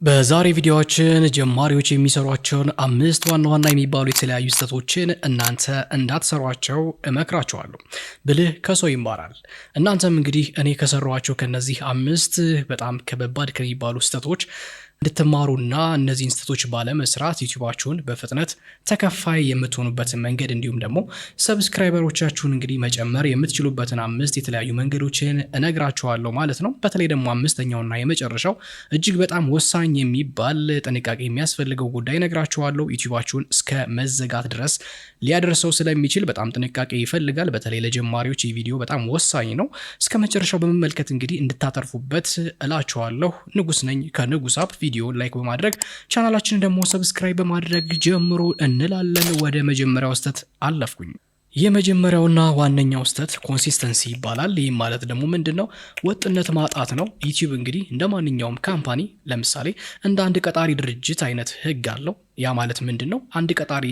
በዛሬ ቪዲዮአችን ጀማሪዎች የሚሰሯቸውን አምስት ዋና ዋና የሚባሉ የተለያዩ ስህተቶችን እናንተ እንዳትሰሯቸው እመክራችኋለሁ። ብልህ ከሰው ይማራል። እናንተም እንግዲህ እኔ ከሰሯቸው ከነዚህ አምስት በጣም ከበባድ ከሚባሉ ስህተቶች እንድትማሩና እነዚህን ስህተቶች ባለመስራት ዩቲዩባችሁን በፍጥነት ተከፋይ የምትሆኑበትን መንገድ እንዲሁም ደግሞ subscriber ኦቻችሁን እንግዲህ መጨመር የምትችሉበትን አምስት የተለያዩ መንገዶችን እነግራችኋለሁ ማለት ነው። በተለይ ደግሞ አምስተኛውና የመጨረሻው እጅግ በጣም ወሳኝ የሚባል ጥንቃቄ የሚያስፈልገው ጉዳይ እነግራችኋለሁ። ዩቲዩባችሁን እስከ መዘጋት ድረስ ሊያደርሰው ስለሚችል በጣም ጥንቃቄ ይፈልጋል። በተለይ ለጀማሪዎች ይህ ቪዲዮ በጣም ወሳኝ ነው። እስከ መጨረሻው በመመልከት እንግዲህ እንድታተርፉበት እላችኋለሁ። ንጉስ ነኝ ከንጉስ አፕ። ቪዲዮ like በማድረግ ቻናላችንን ደግሞ subscribe በማድረግ ጀምሩ እንላለን። ወደ መጀመሪያው ስህተት አለፍኩኝ። የመጀመሪያውና ዋነኛው ስህተት consistency ይባላል። ይህም ማለት ደግሞ ምንድን ነው? ወጥነት ማጣት ነው። ዩቲዩብ እንግዲህ እንደ ማንኛውም company፣ ለምሳሌ እንደ አንድ ቀጣሪ ድርጅት አይነት ህግ አለው። ያ ማለት ምንድን ነው? አንድ ቀጣሪ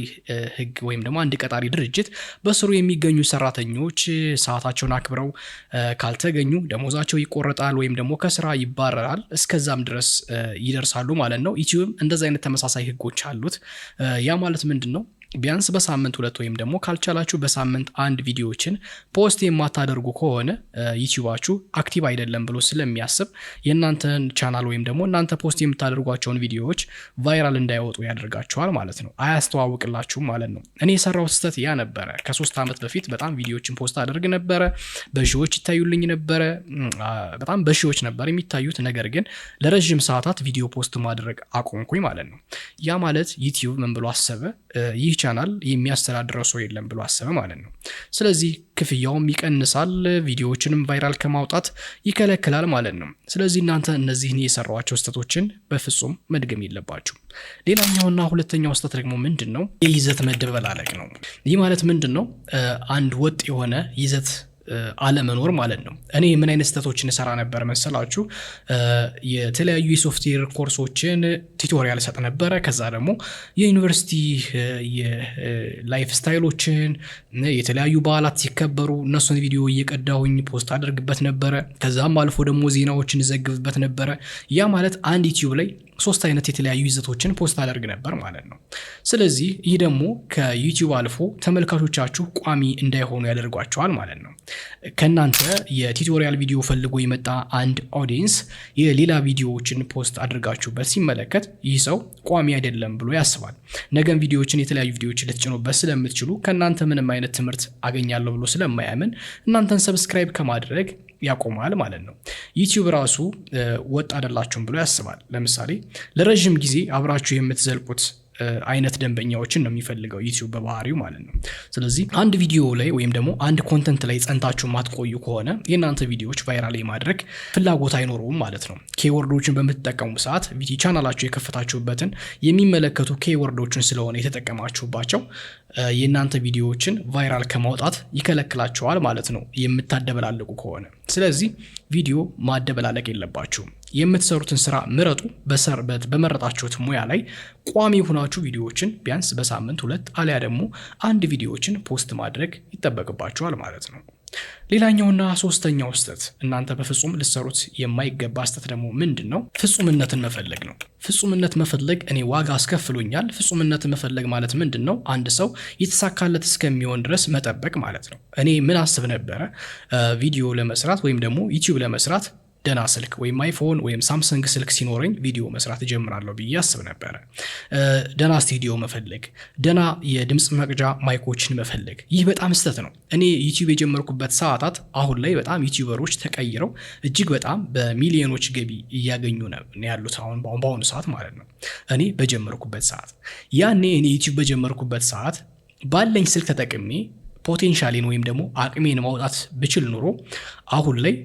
ህግ ወይም ደግሞ አንድ ቀጣሪ ድርጅት በስሩ የሚገኙ ሰራተኞች ሰዓታቸውን አክብረው ካልተገኙ ደሞዛቸው ይቆረጣል ወይም ደግሞ ከስራ ይባረራል። እስከዛም ድረስ ይደርሳሉ ማለት ነው። ዩቲዩብም እንደዚ አይነት ተመሳሳይ ህጎች አሉት። ያ ማለት ምንድን ነው? ቢያንስ በሳምንት ሁለት ወይም ደግሞ ካልቻላችሁ በሳምንት አንድ ቪዲዮዎችን post የማታደርጉ ከሆነ ዩቲዩባችሁ active አይደለም ብሎ ስለሚያስብ የእናንተን ቻናል ወይም ደግሞ እናንተ post የምታደርጓቸውን ቪዲዮዎች viral እንዳይወጡ ያደርጋቸዋል ማለት ነው። አያስተዋውቅላችሁም ማለት ነው። እኔ የሰራሁት ስህተት ያ ነበረ። ከ3 ዓመት በፊት በጣም ቪዲዮዎችን post አደርግ ነበረ። በሺዎች ይታዩልኝ ነበረ። በጣም በሺዎች ነበር የሚታዩት። ነገር ግን ለረዥም ሰዓታት ቪዲዮ post ማድረግ አቆምኩኝ ማለት ነው። ያ ማለት ዩቲዩብ ምን ብሎ አሰበ? ይህ ቻናል የሚያስተዳድረው ሰው የለም ብሎ አሰበ ማለት ነው። ስለዚህ ክፍያውም ይቀንሳል፣ ቪዲዮዎችንም viral ከማውጣት ይከለክላል ማለት ነው። ስለዚህ እናንተ እነዚህን የሰራኋቸው ስህተቶችን በፍጹም መድገም የለባችሁም። ሌላኛውና ሁለተኛው ስህተት ደግሞ ምንድን ነው? የይዘት መደበላለቅ ነው። ይህ ማለት ምንድን ነው? አንድ ወጥ የሆነ ይዘት አለመኖር ማለት ነው። እኔ ምን አይነት ስህተቶችን እሰራ ነበር መሰላችሁ? የተለያዩ የ software course ኦችን tutorial እሰጥ ነበረ። ከዛ ደግሞ የዩኒቨርሲቲ የ lifestyle ኦችን፣ የተለያዩ በዓላት ሲከበሩ እነሱን ቪዲዮ እየቀዳሁኝ post አደርግበት ነበረ። ከዛም አልፎ ደግሞ ዜናዎችን እዘግብበት ነበረ። ያ ማለት አንድ ዩቲዩብ ላይ ሶስት አይነት የተለያዩ ይዘቶችን post አደርግ ነበር ማለት ነው። ስለዚህ ይህ ደግሞ ከዩቲዩብ አልፎ ተመልካቾቻችሁ ቋሚ እንዳይሆኑ ያደርጓቸዋል ማለት ነው። ከእናንተ የ tutorial ቪዲዮ ፈልጎ የመጣ አንድ audience የሌላ ቪዲዮዎችን post አድርጋችሁበት ሲመለከት ይህ ሰው ቋሚ አይደለም ብሎ ያስባል። ነገም ቪዲዮዎችን፣ የተለያዩ ቪዲዮዎችን ልትጭኑበት ስለምትችሉ ከእናንተ ምንም አይነት ትምህርት አገኛለሁ ብሎ ስለማያምን እናንተን subscribe ከማድረግ ያቆማል ማለት ነው። ዩቲዩብ ራሱ ወጥ አይደላችሁም ብሎ ያስባል። ለምሳሌ ለረዥም ጊዜ አብራችሁ የምትዘልቁት አይነት ደንበኛዎችን ነው የሚፈልገው ዩቲዩብ በባህሪው ማለት ነው። ስለዚህ አንድ ቪዲዮ ላይ ወይም ደግሞ አንድ content ላይ ጸንታችሁ ማትቆዩ ከሆነ የእናንተ ቪዲዮዎች viral የማድረግ ፍላጎት አይኖረውም ማለት ነው። Keyword ኦችን በምትጠቀሙ ሰዓት ቻናላችሁ የከፈታችሁበትን የሚመለከቱ keyword ኦችን ስለሆነ የተጠቀማችሁባቸው የእናንተ ቪዲዮዎችን viral ከማውጣት ይከለክላቸዋል ማለት ነው የምታደበላልቁ ከሆነ። ስለዚህ ቪዲዮ ማደበላለቅ የለባችሁም። የምትሰሩትን ስራ ምረጡ። በመረጣችሁት ሙያ ላይ ቋሚ ሆናችሁ ቪዲዮዎችን ቢያንስ በሳምንት ሁለት አሊያ ደግሞ አንድ ቪዲዮዎችን post ማድረግ ይጠበቅባችኋል ማለት ነው። ሌላኛውና ሶስተኛው ስህተት፣ እናንተ በፍጹም ልትሰሩት የማይገባ ስህተት ደግሞ ምንድን ነው? ፍጹምነትን መፈለግ ነው። ፍጹምነት መፈለግ እኔ ዋጋ አስከፍሎኛል። ፍጹምነትን መፈለግ ማለት ምንድን ነው? አንድ ሰው የተሳካለት እስከሚሆን ድረስ መጠበቅ ማለት ነው። እኔ ምን አስብ ነበረ? ቪዲዮ ለመስራት ወይም ደግሞ ዩቲዩብ ለመስራት ደና ስልክ ወይም አይፎን ወይም ሳምሰንግ ስልክ ሲኖረኝ ቪዲዮ መስራት እጀምራለሁ ብዬ አስብ ነበረ። ደና ስቱዲዮ መፈለግ፣ ደና የድምፅ መቅጃ mic ኦችን መፈለግ፣ ይህ በጣም ስህተት ነው። እኔ ዩቲዩብ የጀመርኩበት ሰዓታት አሁን ላይ በጣም YouTuber ኦች ተቀይረው እጅግ በጣም በሚሊዮኖች ገቢ እያገኙ ነው ያሉት አሁን በአሁኑ ሰዓት ማለት ነው። እኔ በጀመርኩበት ሰዓት፣ ያኔ እኔ ዩቲዩብ በጀመርኩበት ሰዓት ባለኝ ስልክ ተጠቅሜ potential ኤን ወይም ደግሞ አቅሜን ማውጣት ብችል ኖሮ አሁን ላይ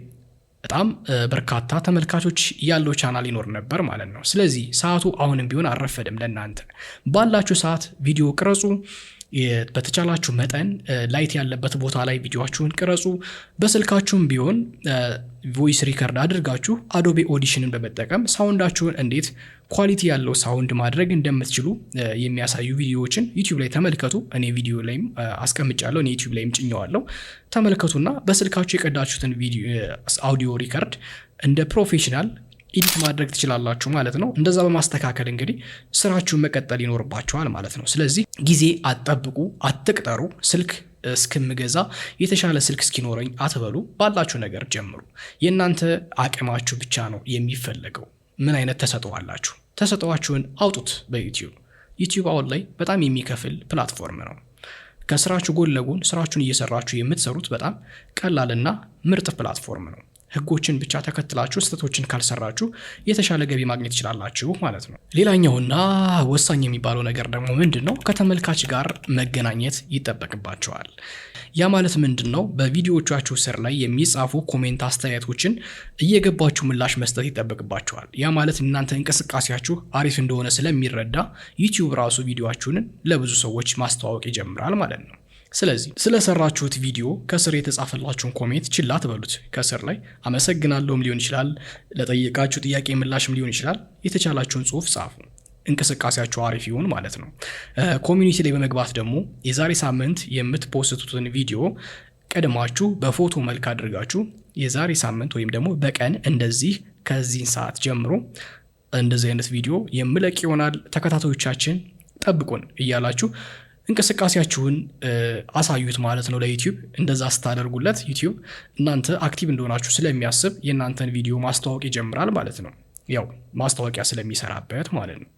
በጣም በርካታ ተመልካቾች ያለው ቻናል ይኖር ነበር ማለት ነው። ስለዚህ ሰዓቱ አሁንም ቢሆን አልረፈደም። ለእናንተ ባላችሁ ሰዓት ቪዲዮ ቅረጹ። በተቻላችሁ መጠን light ያለበት ቦታ ላይ ቪዲዮአችሁን ቅረጹ። በስልካችሁም ቢሆን voice record አድርጋችሁ Adobe Audition ን በመጠቀም sound ኣችሁን እንዴት quality ያለው sound ማድረግ እንደምትችሉ የሚያሳዩ ቪዲዮዎችን ዩቲዩብ ላይ ተመልከቱ። እኔ ቪዲዮ ላይም አስቀምጫለሁ፣ እኔ ዩቲዩብ ላይም ጭኘዋለሁ። ተመልከቱና በስልካችሁ የቀዳችሁትን audio record እንደ professional Edit ማድረግ ትችላላችሁ ማለት ነው። እንደዛ በማስተካከል እንግዲህ ስራችሁን መቀጠል ይኖርባችኋል ማለት ነው። ስለዚህ ጊዜ አትጠብቁ፣ አትቅጠሩ። ስልክ እስክምገዛ፣ የተሻለ ስልክ እስኪኖረኝ አትበሉ። ባላችሁ ነገር ጀምሩ። የእናንተ አቅማችሁ ብቻ ነው የሚፈለገው። ምን አይነት ተሰጥኦ አላችሁ? ተሰጥኦአችሁን አውጡት በዩቲዩብ። ዩቲዩብ አሁን ላይ በጣም የሚከፍል platform ነው። ከስራችሁ ጎን ለጎን ስራችሁን እየሰራችሁ የምትሰሩት በጣም ቀላልና ምርጥ platform ነው። ህጎችን ብቻ ተከትላችሁ ስህተቶችን ካልሰራችሁ የተሻለ ገቢ ማግኘት ትችላላችሁ ማለት ነው። ሌላኛውና ወሳኝ የሚባለው ነገር ደግሞ ምንድን ነው? ከተመልካች ጋር መገናኘት ይጠበቅባችኋል። ያ ማለት ምንድን ነው? በቪዲዮዎቻችሁ ስር ላይ የሚጻፉ comment አስተያየቶችን እየገባችሁ ምላሽ መስጠት ይጠበቅባችኋል። ያ ማለት እናንተ እንቅስቃሴያችሁ አሪፍ እንደሆነ ስለሚረዳ ዩቲዩብ ራሱ ቪዲዮአችሁን ለብዙ ሰዎች ማስተዋወቅ ይጀምራል ማለት ነው። ስለዚህ ስለሰራችሁት ቪዲዮ ከስር የተጻፈላችሁን comment ችላ አትበሉት። ከስር ላይ አመሰግናለሁም ሊሆን ይችላል፣ ለጠየቃችሁ ጥያቄ ምላሽም ሊሆን ይችላል። የተቻላችሁን ጽሁፍ ጻፉ። እንቅስቃሴያችሁ አሪፍ ይሁን ማለት ነው። Community ላይ በመግባት ደግሞ የዛሬ ሳምንት የምት post ቱትን ቪዲዮ ቀድማችሁ በፎቶ መልክ አድርጋችሁ የዛሬ ሳምንት ወይም ደግሞ በቀን እንደዚህ ከዚህን ሰዓት ጀምሮ እንደዚህ አይነት ቪዲዮ የምለቅ ይሆናል፣ ተከታታዮቻችን ጠብቁን እያላችሁ እንቅስቃሴያችሁን አሳዩት ማለት ነው ለዩቲዩብ። እንደዛ ስታደርጉለት ዩቲዩብ እናንተ active እንደሆናችሁ ስለሚያስብ የእናንተን ቪዲዮ ማስተዋወቅ ይጀምራል ማለት ነው። ያው ማስታወቂያ ስለሚሰራበት ማለት ነው።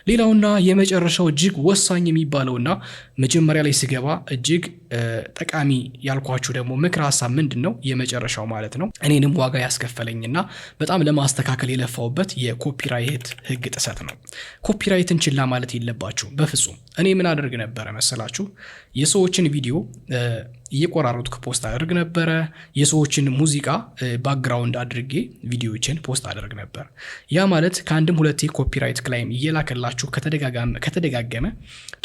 ሌላውና የመጨረሻው እጅግ ወሳኝ የሚባለውና መጀመሪያ ላይ ስገባ እጅግ ጠቃሚ ያልኳችሁ ደግሞ ምክር ሀሳብ ምንድን ነው? የመጨረሻው ማለት ነው፣ እኔንም ዋጋ ያስከፈለኝና በጣም ለማስተካከል የለፋሁበት የ copyright ህግ ጥሰት ነው። Copyright ን ችላ ማለት የለባችሁም በፍጹም። እኔ ምን አደርግ ነበረ መሰላችሁ? የሰዎችን ቪዲዮ እየቆራረጥኩ post አደርግ ነበረ። የሰዎችን ሙዚቃ background አድርጌ ቪዲዮዎችን post አደርግ ነበር። ያ ማለት ከአንድም ሁለቴ copyright claim እየላከላችሁ ከተደጋገመ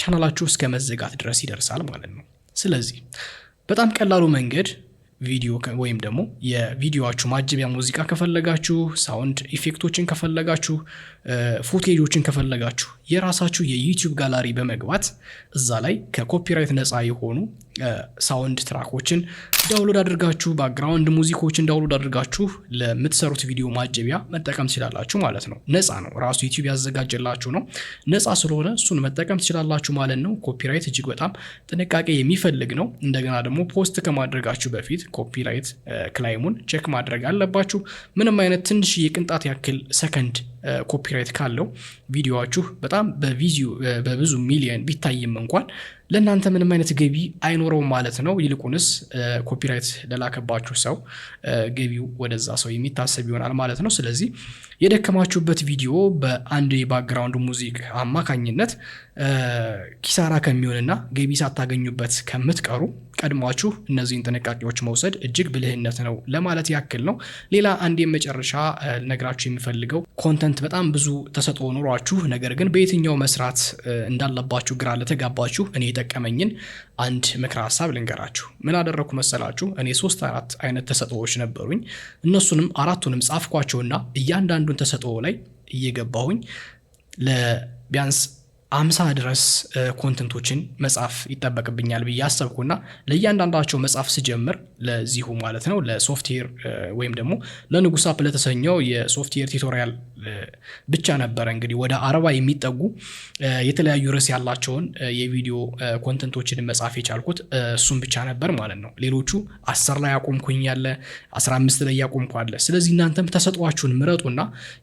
ቻናላችሁ እስከ መዘጋት ድረስ ይደርሳል ማለት ነው። ስለዚህ በጣም ቀላሉ መንገድ ቪዲዮ ወይም ደግሞ የቪዲዮአችሁ ማጀቢያ ሙዚቃ ከፈለጋችሁ፣ sound effect ኦችን ከፈለጋችሁ፣ footage ኦችን ከፈለጋችሁ የራሳችሁ የዩቲዩብ ጋላሪ በመግባት እዛ ላይ ከ copyright ነፃ የሆኑ sound track ኦችን download አድርጋችሁ፣ background music ኦችን download አድርጋችሁ ለምትሰሩት ቪዲዮ ማጀቢያ መጠቀም ትችላላችሁ ማለት ነው። ነፃ ነው፣ ራሱ ዩቲዩብ ያዘጋጀላችሁ ነው። ነፃ ስለሆነ እሱን መጠቀም ትችላላችሁ ማለት ነው። Copyright እጅግ በጣም ጥንቃቄ የሚፈልግ ነው። እንደገና ደግሞ post ከማድረጋችሁ በፊት copyright claim ኡን check ማድረግ አለባችሁ። ምንም አይነት ትንሽ የቅንጣት ያክል ሰከንድ copyright ካለው ቪዲዮአችሁ በጣም በብዙ ሚሊየን ቢታይም እንኳን ለእናንተ ምንም አይነት ገቢ አይኖረውም ማለት ነው። ይልቁንስ copyright ለላከባችሁ ሰው ገቢው ወደዛ ሰው የሚታሰብ ይሆናል ማለት ነው። ስለዚህ የደከማችሁበት ቪዲዮ በአንድ የ background music አማካኝነት ኪሳራ ከሚሆንና ገቢ ሳታገኙበት ከምትቀሩ ቀድሟችሁ እነዚህን ጥንቃቄዎች መውሰድ እጅግ ብልህነት ነው ለማለት ያክል ነው። ሌላ አንድ የመጨረሻ ልነግራችሁ የምፈልገው content፣ በጣም ብዙ ተሰጥኦ ኖሯችሁ ነገር ግን በየትኛው መስራት እንዳለባችሁ ግራ ለተጋባችሁ እኔ የጠቀመኝን አንድ ምክረ ሀሳብ ልንገራችሁ። ምን አደረግኩ መሰላችሁ? እኔ ሶስት አራት አይነት ተሰጥኦዎች ነበሩኝ። እነሱንም አራቱንም ጻፍኳቸውና እያንዳንዱን ተሰጥኦ ላይ እየገባሁኝ ለቢያንስ 50 ድረስ content ኦችን መጻፍ ይጠበቅብኛል ብዬ አሰብኩና ለእያንዳንዳቸው መጻፍ ስጀምር፣ ለዚሁ ማለት ነው ለሶፍትዌር ወይም ደግሞ ለንጉስ አፕ ለተሰኘው የ software tutorial ብቻ ነበረ እንግዲህ ወደ 40 የሚጠጉ የተለያዩ ርዕስ ያላቸውን የቪዲዮ content ኦችን መጻፍ የቻልኩት እሱን ብቻ ነበር ማለት ነው። ሌሎቹ 10 ላይ ያቆምኩኝ ያለ፣ 15 ላይ ያቆምኩ አለ። ስለዚህ እናንተም ተሰጥኦአችሁን ምረጡና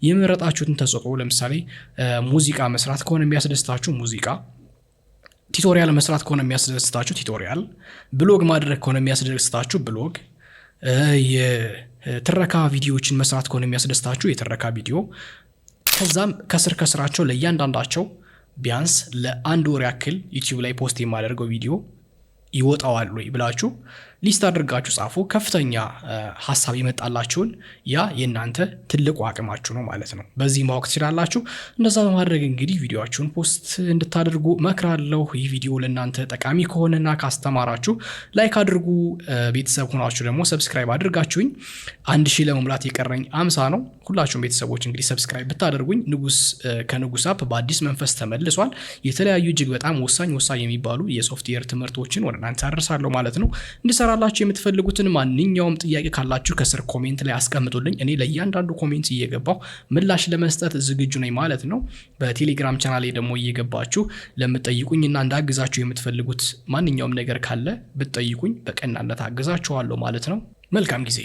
የመረጣችሁትን ተሰጥኦ፣ ለምሳሌ ሙዚቃ መስራት ከሆነ የሚያስደስታችሁ ሙዚቃ፣ tutorial መስራት ከሆነ የሚያስደስታችሁ tutorial፣ ብሎግ ማድረግ ከሆነ የሚያስደስታችሁ ብሎግ፣ የትረካ ቪዲዮዎችን መስራት ከሆነ የሚያስደስታችሁ የትረካ ቪዲዮ፣ ከዛም ከስር ከስራቸው ለእያንዳንዳቸው ቢያንስ ለአንድ ወር ያክል ዩቲዩብ ላይ post የማደርገው ቪዲዮ ይወጣዋል ወይ ብላችሁ list አድርጋችሁ ጻፉ። ከፍተኛ ሀሳብ የመጣላችሁን ያ የእናንተ ትልቁ አቅማችሁ ነው ማለት ነው። በዚህ ማወቅ ትችላላችሁ። እንደዛ በማድረግ እንግዲህ ቪዲዮአችሁን post እንድታደርጉ እመክራለሁ። ይህ ቪዲዮ ለእናንተ ጠቃሚ ከሆነና ካስተማራችሁ like አድርጉ። ቤተሰብ ሆናችሁ ደግሞ subscribe አድርጋችሁኝ፣ 1,000 ለመሙላት የቀረኝ 50 ነው። ሁላችሁም ቤተሰቦች እንግዲህ subscribe ብታደርጉኝ፣ ንጉስ ከንጉስ አፕ በአዲስ መንፈስ ተመልሷል። የተለያዩ እጅግ በጣም ወሳኝ ወሳኝ የሚባሉ የሶፍትዌር ትምህርቶችን ወደ እናንተ አደርሳለሁ ማለት ነው። እንድሰራላችሁ እንድሰራላችሁ የምትፈልጉትን ማንኛውም ጥያቄ ካላችሁ ከስር comment ላይ አስቀምጡልኝ። እኔ ለእያንዳንዱ comment እየገባሁ ምላሽ ለመስጠት ዝግጁ ነኝ ማለት ነው። በቴሌግራም ቻናሌ ደግሞ እየገባችሁ ለምትጠይቁኝና እንዳግዛችሁ የምትፈልጉት ማንኛውም ነገር ካለ ብትጠይቁኝ በቀናነት አግዛችኋለሁ ማለት ነው። መልካም ጊዜ።